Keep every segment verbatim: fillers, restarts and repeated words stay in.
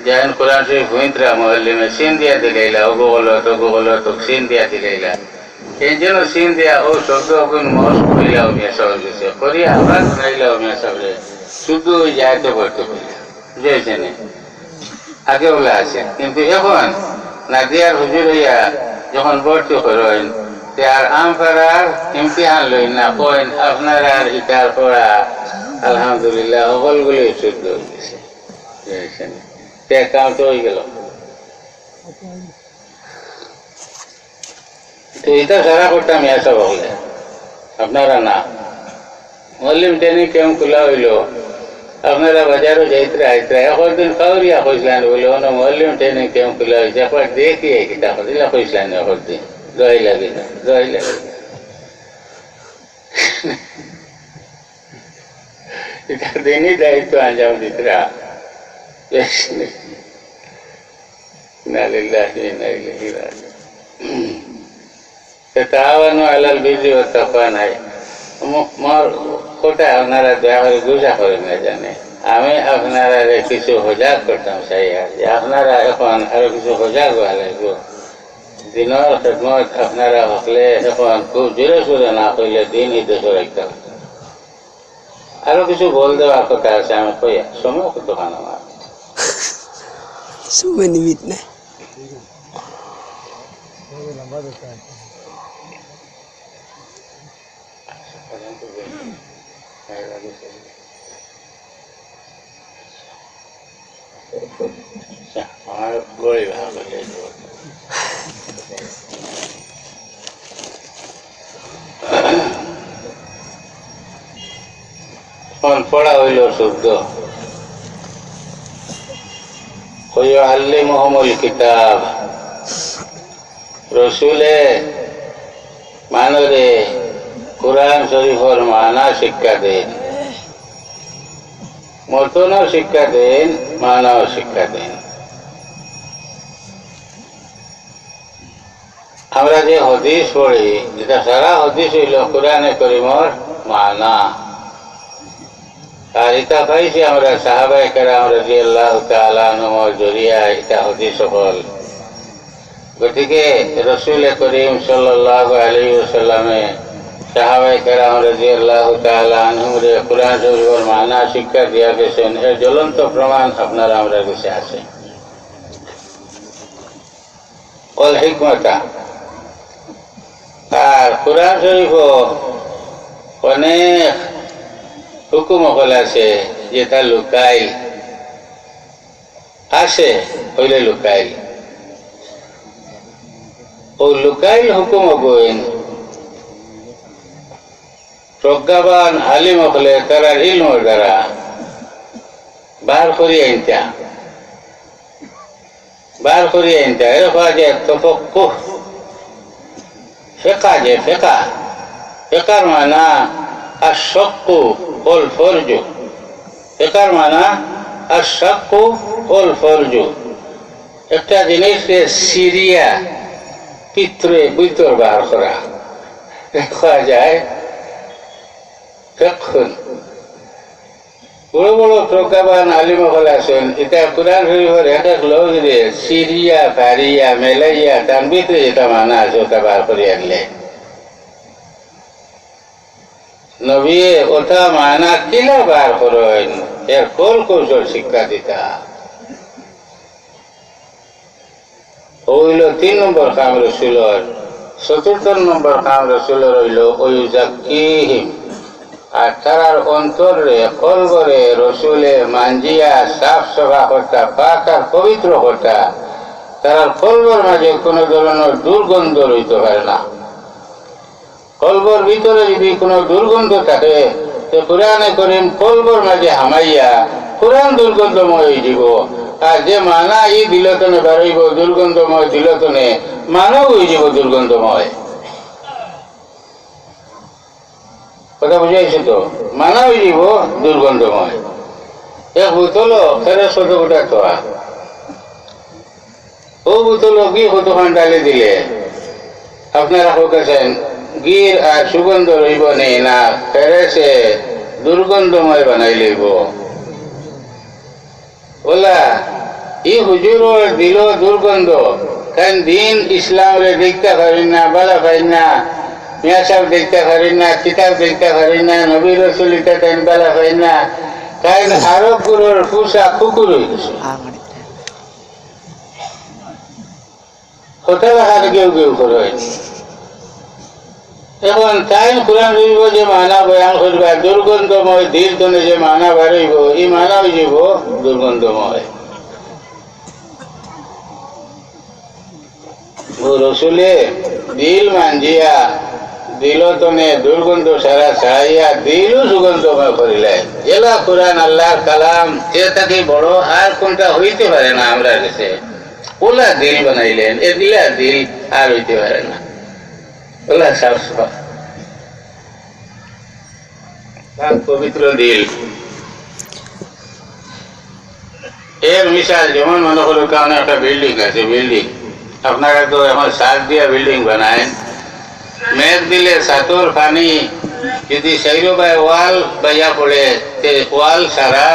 যেন কোরআন শরীফ হুনতরা মুয়াল্লিমে চিন দিয়া দিলাইলা, অগু গলত, অগু গলত, অগু চিন দিয়া দিলাইলা। কেন যেন চিন দিয়া অউ শব্দ অগুন মস্ত করিলাও মিয়া সাবর গেছে। করিয়া আবার হুনাইলাও মিয়া সাবরে। শুদ্ধ অই যায় তো ভর্তি করিলা। বুঝা অইছে নি? আগে অলা আছে। কিন্তু এখন নাদিয়ার হুজুর অইয়া যখন ভর্তি করইন, তে আর আমপাড়ার ইমতিহান লইন না, কইন, "আপনারার ইটার পড়া, আলহামদুলিল্লাহ, হকলগুলি শুদ্ধ অই গেছে।" বুঝা অইছে নি? তে কাম তো অই গেল। তো ইটা সারা করতাম মিয়া সাব অকলে, আপনারা না। মুয়াল্লিম training camp খুলা অইলো, আপনারা বাজারো যাইতরা আইতরা, একদিন কাউরিয়া কইছলাম বুলে, "অনো মুয়াল্লিম training camp খুলা অইছে, একবার দেখি আই কিতা কইলা," কইছলাম একদিন। দোয়াই লাগে না, দোয়াই লাগে না। ইটা দিনই দায়িত্ব আঞ্জাম দিতরা। ইন্না লিল্লাহি ওয়া ইন্না ইলাইহি রাজিউন। তে তাআওয়ানু আলাল বিররি ওয়াত তাকওয়া নাই। ম-, মোর কথা আপনারা দয়া করি গুজা করেন না জানে। আমি আপনারারে কিছু হজাগ করতাম চাই আর যে আপনারা এখন আরো কিছু হজাগ অওয়া লাগবো। দিনর খেদমত আপনারা হকলে এখন খুব জোরে সোরে না কইলে দিন ই দেশো রাখতা। আরো কিছু বল দেওয়ার কথা আছে, আমি কই, সময় কতখান আমার? সময় নিমিত নাই। আমার গরিব, আমার গরিব। এখন পড়া অইলো শুদ্ধ। ওয়া ইউআল্লিমুহুমুল কিতাব। রসুলে মানরে কোরআন শরীফর মানা শিক্ষা দেইন, মতনও শিক্ষা দেইন, মানাও শিক্ষা দেইন। আমরা যে হাদিস পড়ি, ইটা সারা হাদিস অইলো কোরআনে করিমর মানা। আর ইটা পাইছি আমরা সাহাবায়ে কেরাম রাদিয়াল্লাহু তাআলা আনহুমর জরিয়ায় ইটা হাদিস অকল। গতিকে রসুলে করিম সাল্লাল্লাহু আলাইহি ওয়াসাল্লামে সাহাবায়ে কেরাম রাদিয়াল্লাহু তাআলা আনহুমরে কোরআন শরীফর মানা শিক্ষা দিয়া গেছেন, এর জ্বলন্ত প্রমাণ আপনারা আমরার গেছে আছে। ওয়াল হিকমাতা। আর কোরআন শরীফো অনেক হুকুম অকল আছে যেটা লুকাইল, আছে অইলে লুকাইল। অউ লুকাইল হুকুম অগুইন প্রজ্ঞাবান আলিম অকলে তারার ইলমর দ্বারা বার করি আইনতা, বার করি আইনতা। এরে কওয়া যায় তফাক্কুহ। ফেকা যে ফেকা, ফেকার মানা আশ-শাক্কু ওয়াল ফারজু। ফেকার মানা আশ-শাক্কু ওয়াল ফারজু। একটা জিনিসরে ছিরিয়া ভিতরে ভিতর বার করা, কওয়া যায় ফিকহুন। বড় বড় প্রজ্ঞাবান আলিম অকল আছেন, ইতা কোরআন শরীফর এক এক লফজরে ছিরিয়া, ফারিয়া, মেলাইয়া, তান ভিতরে যেটা মানা আছে, ওটা বার করি আনলে। নবীয়ে ওটা মানা কিলা বার করইন, এর কল কৌশল শিক্ষা দিতা। অইলো তিন নম্বর কাম রসুলর। চতুর্থ নম্বর কাম রসুলর অইলো ওয়ুজাক্কিহিম। আর তারার অন্তররে, কলবরে রসুলে মানজিয়া সাফ সাফা করতা, পাক আর পবিত্র করতা। তারার কলবর মাঝে কোনো ধরনের দুর্গন্ধ রইতে পারে না। কলবর ভিতরে যদি কোনো দুর্গন্ধ থাকে, তে কোরআনে করিম কলবর মাঝে হামাইয়া কোরআন দুর্গন্ধময় অইযিবো। আর যে মানা ই দিলতনে বারইবো দুর্গন্ধময় দিলতনে, মানাও অইযিবো দুর্গন্ধময়। কথা বুঝাইছি তো? মানা অইযিবো দুর্গন্ধময়। এক বোতলো ফেরেশ কতগুটা থোয়া। অউ বোতলো ঘি কতখান ঢালি দিলে আপনারা কইতাছেন, ঘির আর সুগন্ধ রইবো নি না, ফেরেশে দুর্গন্ধময় বানাইলাইবো। ওলা ই হুজুরর দিলো দুর্গন্ধ, তাইন দিন ইসলামরে দেখতা পারইন না, বালা পাইন না, মিয়া সাব দেখতা পারইন না, কিতাব দেখতা পারইন না, নবী রসুল ইতা তাইন বালা পাইন না, তাইন আরব গুরুর পুষা কুকুর অই গেছে। কথা রাখার গেউ গেউ করে। এখন তাইন কোরআন শরীফ যে মানা বয়ান করবা, দুর্গন্ধময় দিল তনে যে মানা বারইব, ই মানা অই যাব দুর্গন্ধময়। ও রসুলে দিল মানজিয়া, দিল তনে দুর্গন্ধ সারা ছাড়াইয়া দিলও সুগন্ধময় করিলেন। যেলা কোরআন আল্লাহর কালাম, এ থাকি বড় আর কোনটা হইতে পারে না আমরা গেছে। ওলা দিল বানাইলেন, এ দিলা দিল আর হইতে পারে না। ওলা সাফ সুফা। তার পবিত্র দিল। এর মিসাল যেমন মনে করো কারণ একটা বিল্ডিং আছে, বিল্ডিং। আপনারা তো এখন ছাদ দিয়া বিল্ডিং বানায়, মেঘ দিলে ছাদর পানি যদি চাইরোবায় ওয়াল বাইয়া পড়ে, তে ওয়াল সারা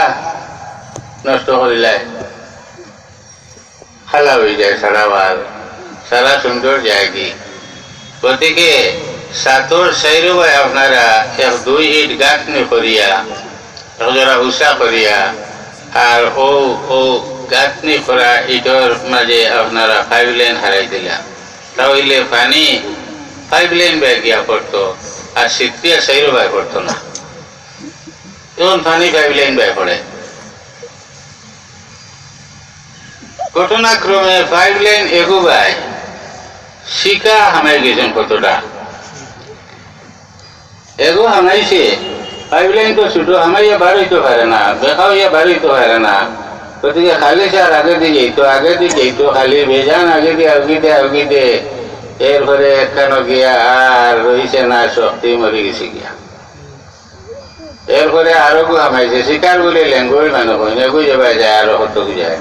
নষ্ট করিলায়। খালা অই যায় সারা ওয়াল, সারা সুন্দর যায় কি। গতিকে ছাদর চাইরোবায় আপনারা এক দুই ইট গাঁথনি করিয়া, এক জোড়া উষা করিয়া, আর ও, ও গাঁথনি করা ইটর মাঝে আপনারা পাইপ লাইন হারাই দিলা, তা অইলে পানি পাইপ লাইন বায় গিয়া পড়তো, আর ছিটকিয়া চাইরোবায় পড়তো না। এখন পানি পাইপ লাইন বায় পড়ে। ঘটনাক্রমে পাইপ লাইন এগু বায় শিকা হামাই গেছেন কতটা। এগু হামাইছে, পাইপ লাইন তো ছোট, হামাইয়া বার অইতো পারে না, বেকা অইয়া বার অইতো পারে না। গতিকে খালি চার আগেদি যাইতো, আগেদি যাইতো, খালি বেজান আগেদি আউগিতে আউগিতে, এরপরে একখানো গিয়া আর রইছে না, শক্তি মরি গেছে গিয়া। এরপরে আরো গু হামাইছে, শিকার বলে লেঙ্গুর মানে কই, লেঙ্গুর যাবে যায়, আরো কত গু যায়।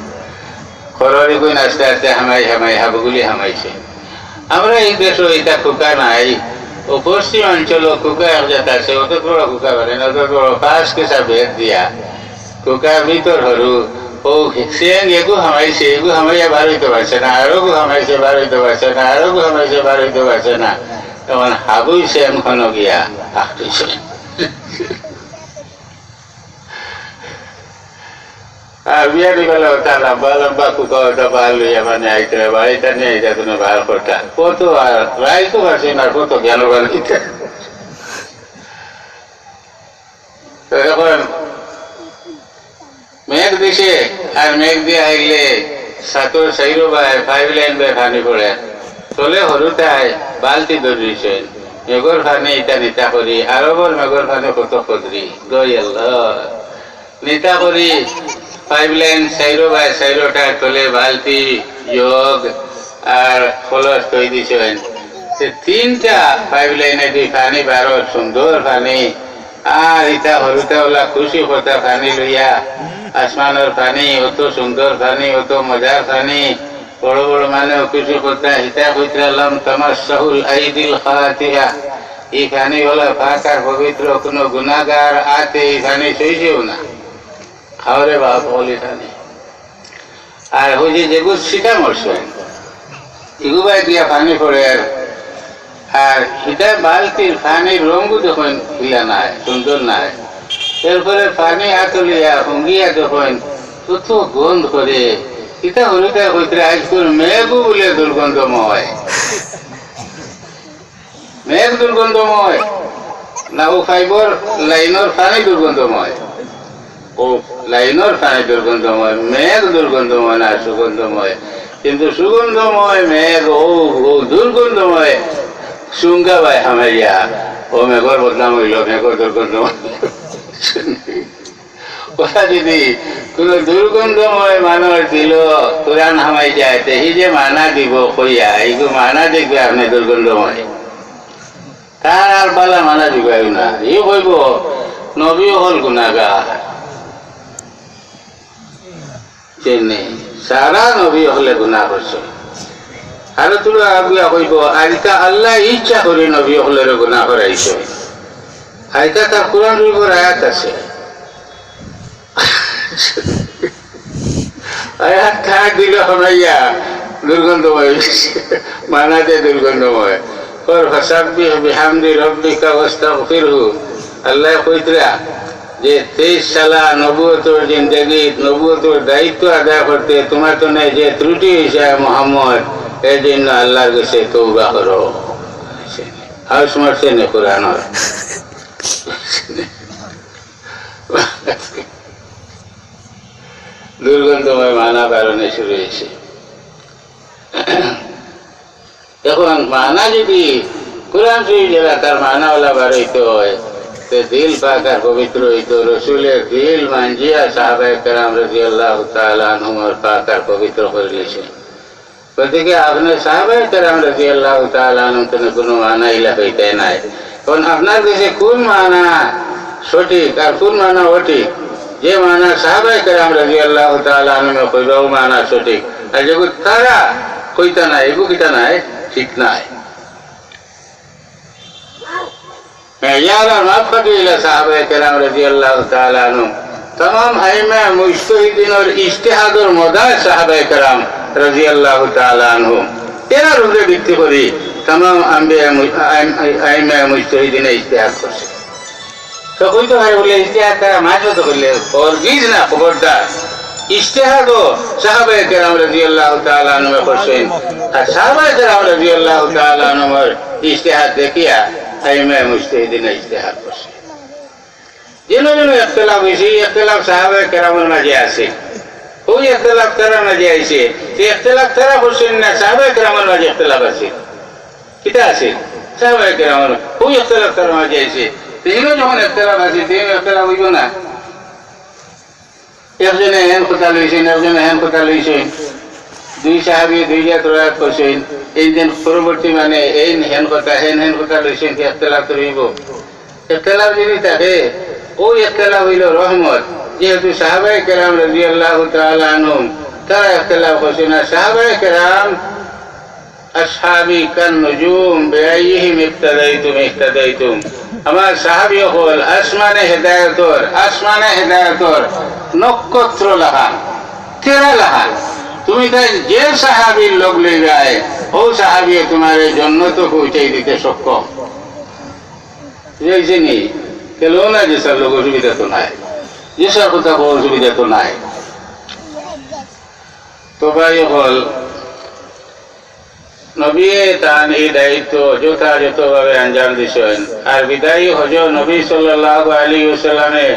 খররি কই আস্তে আস্তে হামাই হামাই হাবগুলি হামাইছে। আমরা এই দেশো এটা কুকা নাই, ও পশ্চিম অঞ্চল কুকা এক জাত আছে, অত বড় কুকা পারে না, অত বড় পাঁচ কেসা বেদ দিয়া। কুকা ভিতর হরু, ও সেং এগু হামাইছে, এগু হামাইয়া বার অইতো পারছে না, আরো গু হামাইছে, বার অইতো পারছে না, আরো গু হামাইছে, বার অইতো পারছে না। তখন হাবুই সেং হনো গিয়া আটকেছে। আর বিয়ানি বেলা ওটা লম্বা লম্বা কুকা ওটা বার লইয়া মানে আইতে হয়, বাড়িটা নিয়ে আইতে কোনো বার করতা। কত আর রাইতো পারছি না, কত জ্ঞান বাড়িতে। তো এখন মেঘ দিছে, আর মেঘ দিয়া আইলে ছাদর চাইরোবায় পাইপ লাইন বায় পানি পড়ে। তলে হরুতায় বালতি ধরিছে। মেঘর পানি ইটা নিতা করি, আরবর মেঘর পানি কত কদরি। গই আল্লাহ। নিতা করি পাইপ লাইন চাইরোবায় চাইরোটা তলে বালতি, জগ আর কলস থই দিছইন। তে তিনটা পাইপ লাইনেদি পানি বারর, সুন্দর পানি। আর ইতা হরুতা ওলা খুশি কথা পানি লইয়া, আসমানর পানি, অত সুন্দর পানি, অত মজার পানি, বড় বড় মানে খুশি কথা, হিতা কইতরা লাম তামাসসাহুল আইদিল খাতিয়া। ই পানি ওলা পাক আর পবিত্র, কোনো গুনাগার আতে ই পানি ছইছেও না। খাওরে বাপ, অলি পানি। আর ওই যে যেগু শিকা মরছে, ইগু বায় দিয়া পানি পড়ের, আর হিটা বালতির পানির রঙও দেখইন হিলা নাই, সুন্দর নাই। এরপরে পানি আতলিয়া হুঙ্গিয়া দেখইন কত গন্ধ করে, ইটা হরুতায় কইতরা আইজকুর মেঘও বুলে দুর্গন্ধময়। মেঘ দুর্গন্ধময়, না ও পাইপর লাইনর পানি দুর্গন্ধময়? ও লাইনর পানি দুর্গন্ধময়, মেঘ দুর্গন্ধময় না সুগন্ধময়? কিন্তু সুগন্ধময় মেঘ, ও, ও দুর্গন্ধময় সুঙ্গা বায় হামাইয়া, ও মেঘর বদনাম অইলো, মেঘর দুর্গন্ধময়। ওরা যদি কোনো দুর্গন্ধময় মানুষ দিল, কোরআন হামাই যায়, তে হি যে মানা দিব কইয়া, এইগু মানা দেখবে আপনি দুর্গন্ধময়। তার আর বালা মানা দিবাইও না। ই কইব, নবী অকল গুনাগার। চিনি, সারা নবী অকলে গুনা করছে। আরো তোরা আগুয়া কইব, আর ইটা আল্লাহ ইচ্ছা করে নবী অকলের গুনা করাইছে। আর ইটা তার কোরআন শরীফর আয়াত আছে। আয়াত থাক দিল হামাইয়া দুর্গন্ধময় অইছে, মানা দে দুর্গন্ধময়। কর ফাসাব্বিহ বিহামদি রাব্বিকা ওয়াস্তাগফিরহু। আল্লায় কইতরা যে তেইশ সালা নবুয়তর জিন্দেগিত নবুয়তর দায়িত্ব আদায় করতে তুমার তনে যে ত্রুটি অইছে, আয় মুহাম্মদ, এর জন্য আল্লাহর গেছে তওবা করো। হাউস মারছে নে কোরআনর। দুর্গন্ধময় মানা বারনে শুরু অইছে। এখন মানা যদি কোরআন শরীফ যেলা তার মানাওয়ালা বারইতে অয়, তে দিল পাক আর পবিত্র অইতো। রসুলের দিল মানজিয়া সাহাবায়ে কেরাম রাদিয়াল্লাহু তাআলা আনহুম আর পাক আর পবিত্র করিলিছে। গতিকে আপনে সাহাবায়ে কেরাম রাদিয়াল্লাহু তাআলা আনহুম তনে কুনু মানা ইলা পাইতায় নায়। এখন আপনার গেছে কুন মানা সঠিক আর কুন মানা অঠিক? যে মানা সাহাবায়ে কেরাম রাদিয়াল্লাহু তাআলা আনহুমে কইবা, অউ মানা সঠিক। আর যেগু তারা কইতা নায়, এগু কিতা নায়, ঠিক নায়। মেয়ার আর মাপকাঠি অইলা সাহাবায়ে কেরাম রাদিয়াল্লাহু তাআলা আনহুম। তামাম আইম্মায়ে মুজতাহিদিনর ইজতিহাদর মদার সাহাবায়ে কেরাম রাদিয়াল্লাহু তাআলা আনহুম। এরার উপরে ভিত্তি করি তামাম আম্বিয়া মু-, আইম-, আইম্মায়ে মুজতাহিদিনে ইজতিহাদ করছে। তো কইতে পারে বুলে ইজতিহাদ তারা মাঝে তো করলে, হরগিজ না, খবরদার। ইজতিহাদও সাহাবায়ে কেরাম রাদিয়াল্লাহু তাআলা আনহুমে করছেন। আর সাহাবায়ে কেরাম রাদিয়াল্লাহু তাআলা আনহুমর ইজতিহাদ দেখিয়া আইম্মায়ে মুজতাহিদিনে ইজতিহাদ করছেন। যেন যেন ইখতিলাফ অইছে, ই ইখতিলাফ সাহাবায়ে কেরামর মাঝে আছে। অউ ইখতিলাফ তারার মাঝে আইছে। তে ইখতিলাফ তারা করছেন না, সাহাবায়ে কেরামর মাঝে ইখতিলাফ আছে। কিতা আছে? সাহাবায়ে কেরামর। অউ ইখতিলাফ তারার মাঝে আইছে। তে ইনো যখন ইখতিলাফ আছে, তে ইনো ইখতিলাফ অইবো না? একজনে হেন কথা লইছেন, একজনে হেন কথা লইছেন, দুই সাহাবী দুই জাত রওয়ায়াত করছেন, এইন দিন পরবর্তী মানে এইন হেন কথা, হেন হেন কথা লইছেন, কি ইখতিলাফ তো রইবো। ইখতিলাফ যদি থাকে, অউ ইখতিলাফ অইলো রহমত, যেহেতু সাহাবায়ে কেরাম রাদিয়াল্লাহু তাআলা আনহুম তারা ইখতিলাফ করছেন, আর সাহাবায়ে কেরাম আসহাবি কান নুজুম, বিআইয়িহিম ইক্তাদাইতুম ইহতাদাইতুম। আমার সাহাবী অকল আসমানে হেদায়েতর, আসমানে হেদায়েতর নক্ষত্র লাখান, তেরা লাখান। তুমি তাইন যে সাহাবীর লগ লইবায়, অউ সাহাবীয়ে তুমারে জন্নতো পৌঁছাই দিতে সক্ষম। বুঝাইছে নি? কেলো না, যেসার লগে অসুবিধা তো নাই, যেসার কথা কওয়া অসুবিধা তো নাই। তো ভাই অকল, নবীয়ে তান এই দায়িত্ব যথাযথভাবে আঞ্জাম দিছইন। আর বিদায়ী হজ নবী সাল্লাল্লাহু আলাইহি ওয়াসাল্লামে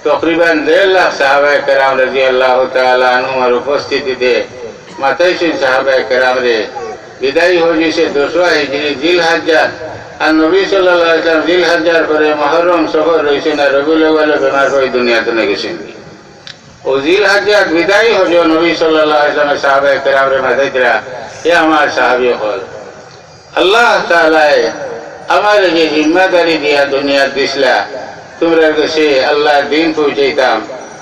তকরিবান দেড় লাখ সাহাবায়ে কেরাম রাদিয়াল্লাহু তাআলা আনহুমর উপস্থিতিতে মাতাইছইন সাহাবায়ে কেরামরে। বিদায়ী হজ অইছে দশরা হিজরি জিলহজ্জাত। আর নবী সাল্লাল্লাহু আলাইহি ওয়াসাল্লাম জিলহজ্জার পরে মুহররম, সফর রইছে না, রবিউল আউয়ালে বেমার পড়ি দুনিয়া তনে গেছইন। অউ জিলহজ্জাত বিদায়ী হজ নবী সাল্লাল্লাহু আলাইহি ওয়াসাল্লামে সাহাবায়ে কেরামরে মাতাইতরা, এ আমার সাহাবী অকল, আল্লাহ তাআলায় আমারে যে জিম্মাদারি দিয়া দুনিয়াত দিছলা, তুমরার গেছে আল্লাহর দ্বীন পৌঁছাইতাম,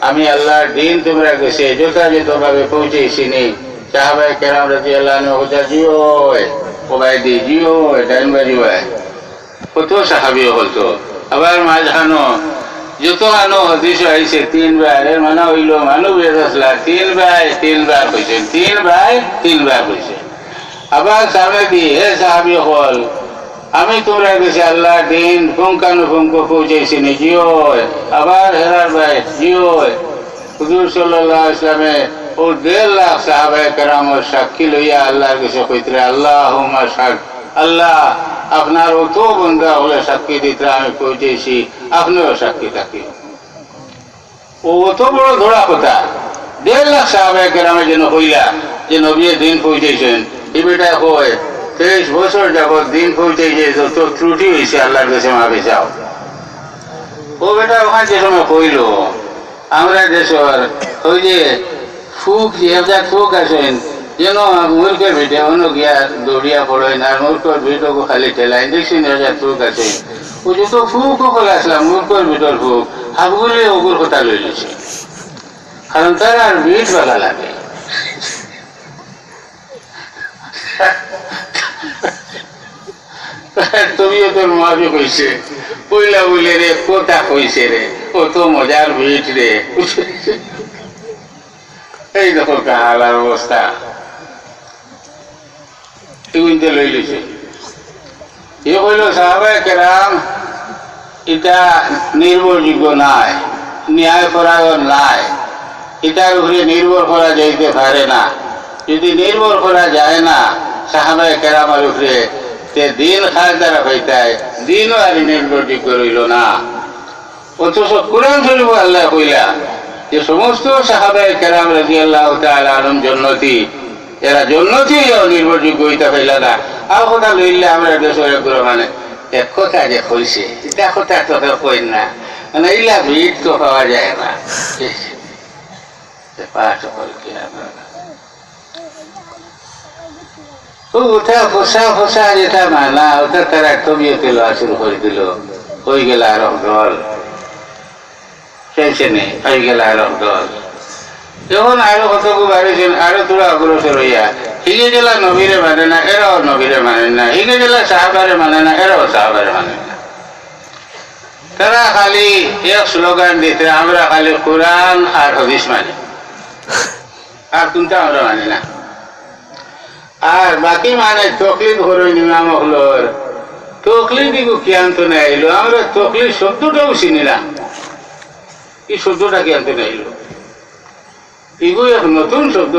আমি আল্লাহর দ্বীন তুমরার গেছে যথাযথভাবে পৌঁছাইছি নি? সাহাবায়ে কেরাম রাদিয়াল্লাহু আনহুমে কইতা, জি অয়, ওবায়দি, জি অয়, ডাইন বাড়ি অয়। কত সাহাবী অকল তো। আবার মাঝখানো যত আনো হাদিস আইছে তিনবার, এর মানে অইলো মানু বেদ আছলা তিনবার, তিনবার কইছইন, তিনবার, তিনবার কইছইন। আবার সামনেদি, হে সাহাবী অকল, আমি তুমরার গেছে আল্লাহর দ্বীন পুঙ্খানুপুঙ্খ পৌঁছাইছি নি? জি অয়। আবার হেরার বায়, জি অয়। হুজুর সাল্লাল্লাহু আলাইহি ওয়াসাল্লামে অউ দেড় লাখ সাহাবায়ে কেরামর সাক্ষী লইয়া আল্লাহর গেছে কইতরা, আল্লাহুম্মা শাহাদ, আল্লাহ, আপনার অত বন্দা অকলে সাক্ষী দিতরা আমি পৌঁছাইছি, আপনেও সাক্ষী থাকি। অউ অত বড় ধরা কথা, দেড় লাখ সাহাবায়ে কেরামে যেন কইলা যে নবীয়ে দ্বীন পৌঁছাইছইন, ই বেটায় কয়, তেইশ বছর যাবত দ্বীন পৌঁছাইছে, যত ত্রুটি অইছে আল্লাহর গেছে মাফি চাও। অউ বেটা অখান যে সময় কইলো, আমরা দেশর অউ যে ফুক, যে এক জাত ফুক আছইন, যেন মুরগর ভিতরে অনো গিয়া দৌড়িয়া পড়ইন, আর মুরগর ভিতরে খালি ঠেলাইন, দেখছইন নি এক জাত ফুক আছইন। অউ যত ফুক অকল আছলা, মুরগর ভিতর ফুক, হাবগুলি অগুর কথা লইলিছে। কারণ তারার ভিত বালা লাগে। তবিয়তর মুতাবিক অইছে। পয়লা বলে রে, কথা কইছে রে, কত মজার ভিত রে। এই দেখো কাহালার অবস্থা। ইগুইন্তে লই লইছে। ই কইল, সাহাবায়ে কেরাম ইতা নির্ভরযোগ্য নায়, ন্যায় পরায়ণ নায়, ইতার উপরে নির্ভর করা যাইতে পারে না। যদি নির্ভর করা যায় না সাহাবায়ে কেরামর উপরে, তে দিন কার দ্বারা পাইতায়, দিনও আর নির্ভরযোগ্য রইল না। অথচ কোরআন শরীফ আল্লাহ কইলা যে সমস্ত সাহাবায়ে কেরাম রাদিয়াল্লাহু তাআলা আনহুম জন্নতি, এরা জন্নতি অইয়াও নির্ভরযোগ্য অইতা পাইলা না। আর কথা লইলে আমরা দেশর এক গুরু মানে এক কথা যে কইছে, ইটা কথা তো কেউ কইন না, মানে ইলা ভিড় তো পাওয়া যায় না। পাঠ করি কি আমরা ও ওটা ফসা ফসা যেটা মানা, ওটা তারা তবিয়তে লওয়া শুরু করে দিল। হয়ে গেল আরো দল। শেষে নেই, হয়ে গেল আরো দল। এখন আরো কতগু বাড়িছেন, আরো তোরা অগ্রসর হইয়া। হিগে গেলা নবীরে মানে না, এরাও নবীরে মানে না। হিগে গেলা সাহাবারে মানে না, এরাও সাহাবারে মানে না। তারা খালি এক স্লোগান দিতে, আমরা খালি কোরআন আর হাদিস মানি, আর কোনটা আমরা মানি না। আর বাকি মানে তকলিদ করইন ইমাম অকলর, তকলিদ ইগু কিয়ান্ত নাইলো, আমরা তকলিদ শব্দটাও চিনি না। এই শব্দটা কিয়ান্ত নাইলো? ইগু এক নতুন শব্দ,